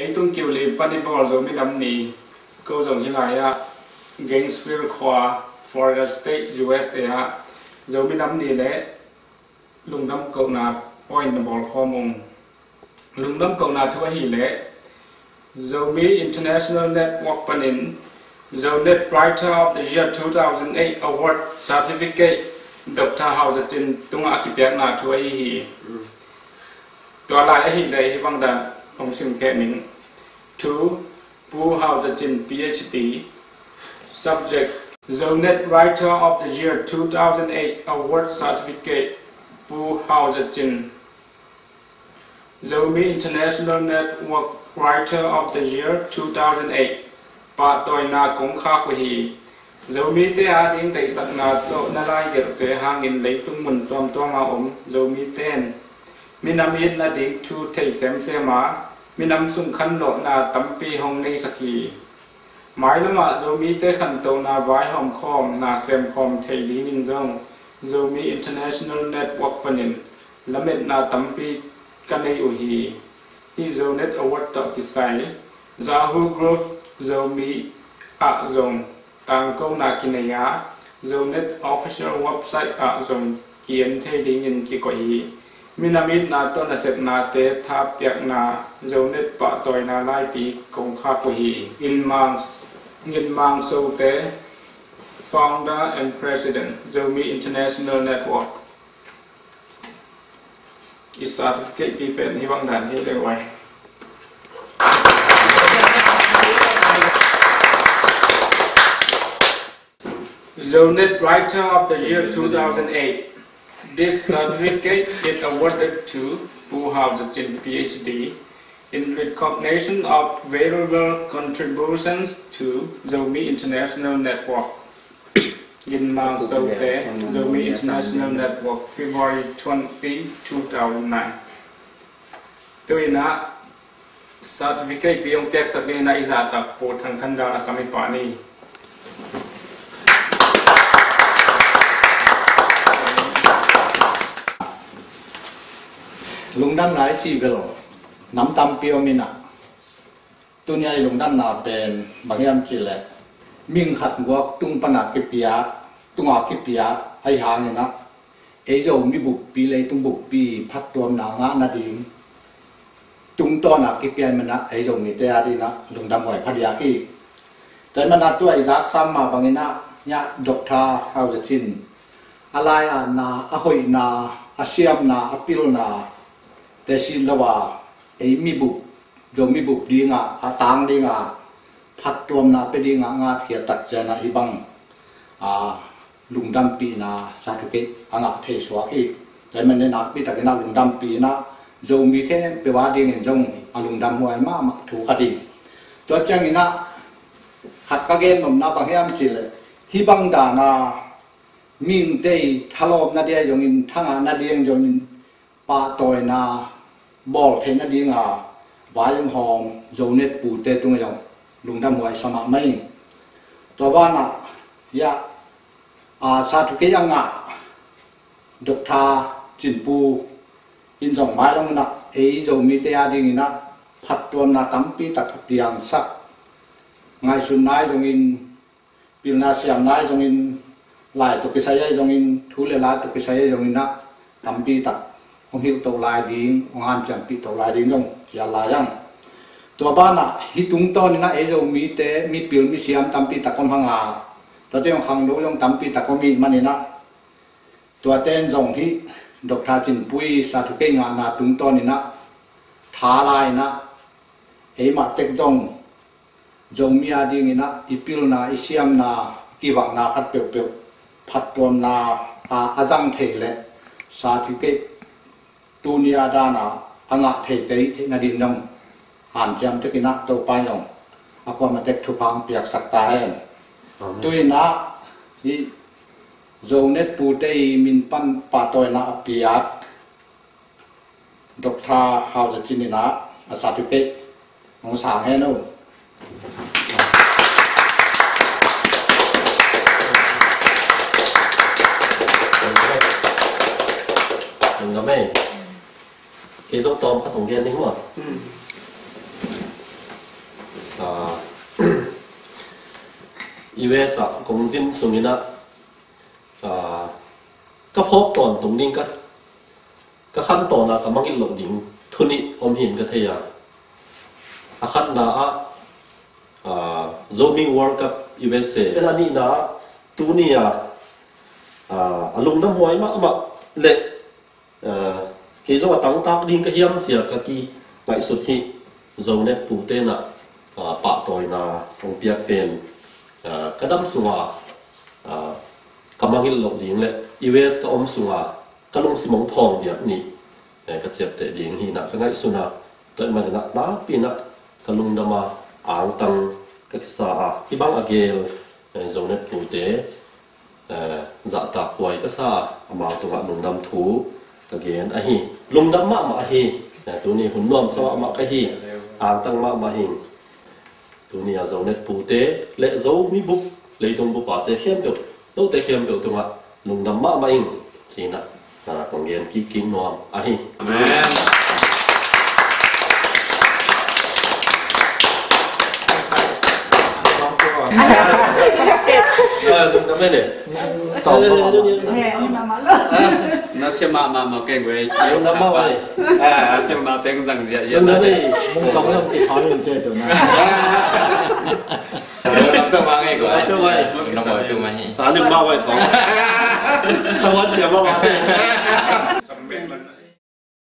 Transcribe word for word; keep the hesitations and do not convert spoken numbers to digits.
Leitung kiu li pan i bawl Zomi Nam Ni, ko zong hih lai-ah Gainesville khua, Florida State, U S A ah Zomi Nam Ni le lungdam kohna point na bawl khawm ung. Lungdam kohna thu ahih leh Zomi International Network panin Zonet Writer of the Year two thousand eight Award Certificate Doctor Hau Za Cin tungah a kipiakna thu ahi hi. Tua lai ahih leh hih bang dan hong simkhe ning. Thu, Pu Hau Za Cin, P H D. Subject, Zonet Writer of the Year two thousand eight Award Certificate, Pu Hau Za Cin. Zomi International Network Writer of the Year two thousand eight, pahtawina kong khak uh hi. Zomite ading deihsakna tawh na laigelhte hangin leitung mun tuamtuama om Zomite in minam itna ding thu thei semsem a, minam sung khanlawhna tampi hong neisak hi. Mailamah Zomite khantohna vaihawm khawm, na sem khawm thei dingin zong Zomi International Network panin lametna tampi ka nei uh hi. Hih Zonet Award tawh kisai Yahoo Group Zomi ah zong tangkona kinei a, Zonet official website ah zong ki-en thei dingin kikoih hi. Minam itna tawh nasepnate thapiakna Zonet pahtawina laipi kong khak uh hi. Ngin Mang, Ngin Mang Sote, Founder and President, Zomi International Network. I certificate pi pen hih bang dan hi leh uai. Zonet Writer of the Year two thousand eight. This certificate is awarded to Pu Hau Za Cin, P H D, in recognition of valuable contributions to Zomi International Network. Ngin Mang Sote, Zomi International Network, February twenty, two thousand nine. Tu-in ah certificate pi hong piaksak dingin ah i zahtak Pu Thang Khan Dal a sam i pah ni. Lungdamna i cih bel nam tampi om in ah, tuni-a i lungdamna pen bang hiam cih leh, mihing khat guak tung pana kipia, tunga kipia ahi hangin ah, ei Zomi buppi, leitung buppi phattuamna ngah nading tungtawna kipia ahih manin ah, ei Zomite adingin ah lungdam huai phadiak hi. Tua ahih manin ah tua i zaksam mah bangin ah, hiah Doctor Hau Za Cin a lai-atna, a hoihna, a siamna, a pilna te sit lo a, ei mi bup, Zomi bup dingah, a tang dingah phattuamna pia dingah ngatkhiat tak ciangin ah hih bang, a, lungdampihna certificate a ngah thei suak hi. Tua ahih manin ah nakpi takin ah lungdampih in ah, Zomi khempeuh adingin zong a lungdam huai mahmah thu khat hi. Tua ciangin ah khat ka gen nopna bang hiam cih leh, hih bang dan a mihingte i thalawpna ding ahi zongin, thangahna ding ahi zongin, pahtawina bawl theih nadinga vai hong hawm Zonet pute tungah zong lungdam huai sa mahmah ing. Tua banah, hiah, a, certificate a ngah Doctor Cin Pu in zong mailam hun ah ei Zomite adingin ah phattuamna tampi tak a piangsak, ngaihsutna ahi zongin, pilna siamna ahi zongin, lai tawh kisai ahi zongin, thu le la tawh kisai ahi zongin ah tampi tak hong hilh to lai ding, hong hanciampih to lai ding zong kial lai ang. Tua banah hih tungtawnin ah ei Zomite mipil misiam tampi tak om hang a, tuate hong khangno zong tampi tak om ahih manin ah, tuate in zong hih Doctor Cin Pu i certificate ngahna tungtawnin ah tha la-in ah, eimah tek zong Zomi adingin ah i pilna, i siamna, i kibakna khat peuhpeuh phattuamna a, a zang thei leh certificate tuni a dan a a ngah thei, thei, theih nading zong hanciam tekin ah Topa in zong a kuamah tek thupha hong piaksak ta hen. Amen. Tu-in ah hih Zonet pute i min pan pahtawina a piak Doctor Hau Za Cin in ah a certificate hong sang hen o. Kei zong tawm khat hong gen ning maw. Hmm. U S ah kong zin sungin ah, ah, ka phawk tawntung ding ka, ka khan tawn a ka mangngilh loh ding thu nih om hi in ka thei a. A khatna ah, ah, Zomi World Cup U S A. Pen a nihna ah tuni a, ah, a lungdam huai mahmah le, ah, kei zong a tangtak ding ka hiam cia ka kingaihsut hi. Zonet pute in ah, ah, pahtawina hong piak pen, ah, ka dam sunga, ah, ka mangngilh loh ding le U S ka om sunga ka lungsim hong phawng diak nih, eh, ka ciapteh ding hi in ah ka ngaihsun a. Tua ahih manin ah nakpi in ah ka lungdam a, angtang ka kisa a, hih bang a gel, eh, Zonet pute, eh, zahtak huai ka sa a, amau tungah lungdam thu ka gen ahi. Lungdam mahmah ahi. Eh, tuni hun nuamsa mahmah ka hi. Angtang mahmah hi. Tuni a Zonet pute le Zomi bup, leitung bup a te khempeuh, note khempeuh tungah lungdam mahmah ing ci in ah, ah, kong gen kik nuam ahi. Amen. Ah, lungdam e ne. Tawm lo. Na sia mahmah mah kei guai. Lungdam mahmah e. Ah, tiu na teng zang zia zia. Lungdam e. Mung tawm lo ki thawm in ce tu na. Doctor Mah ngei ko ai. Doctor Mah. Doctor Mah hi. Salim Mah wai thong. Sawan sia Mah wai.